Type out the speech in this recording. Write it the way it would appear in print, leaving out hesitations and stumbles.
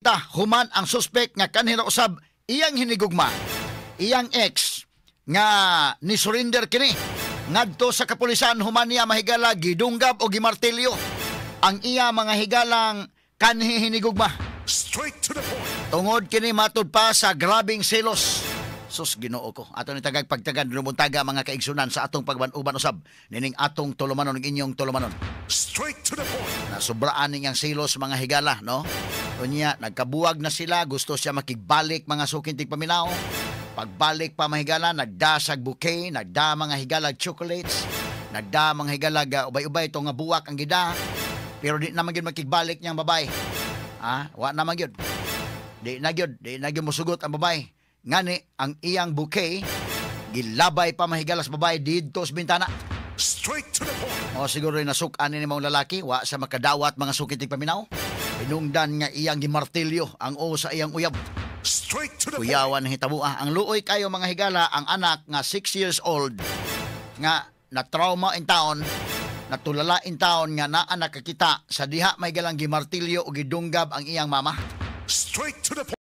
Naresulta human ang suspect nga kanhi ra usab iyang hinigugma, iyang ex, nga ni surrender kini ngadto sa kapulisan human niya, mahigala, gidunggab o gimartilyo ang iya, mga higalang, kanhi hinigugma. Straight to the point. Tungod kini, matud pa, sa grabing selos. Sus, Ginoo ko. Ato ni tagag pagtagan lumuntaga, mga kaigsunan, sa atong pagban-uban usab nining atong tulumanon, ng inyong tulumanon. Straight to the point. Nasubraan niyang selos, mga higala, no? Unya, nagkabuwag na sila, gusto siya makigbalik, mga suking tigpaminaw. Pagbalik pa, mahigala, nagdasag bouquet, nagda, mga higala, chocolates, nagda, mga higala, ubay-ubay ito nga buwak ang gida. Pero di naman gyud makigbalik niyang babae. Ah, wa naman gyud. Di na gyud mosugot ang babae. Ngani, ang iyang bouquet, gilabay pa, mahigala, sa babae didto sa bintana. Straight to the point. O siguro nasuk-an ni maong lalaki, wa sa makadawat, mga suking tigpaminaw. Hinungdan nga iyang gimartilyo ang o sa iyang uyab. Straight to the point. Kuyawan ng hitabo ah. Ang luoy kayo, mga higala, ang anak nga 6 years old nga na trauma in town, natulala in town nga naa nakakita sa diha may galang gimartilyo o gidunggab ang iyang mama. Straight to the point.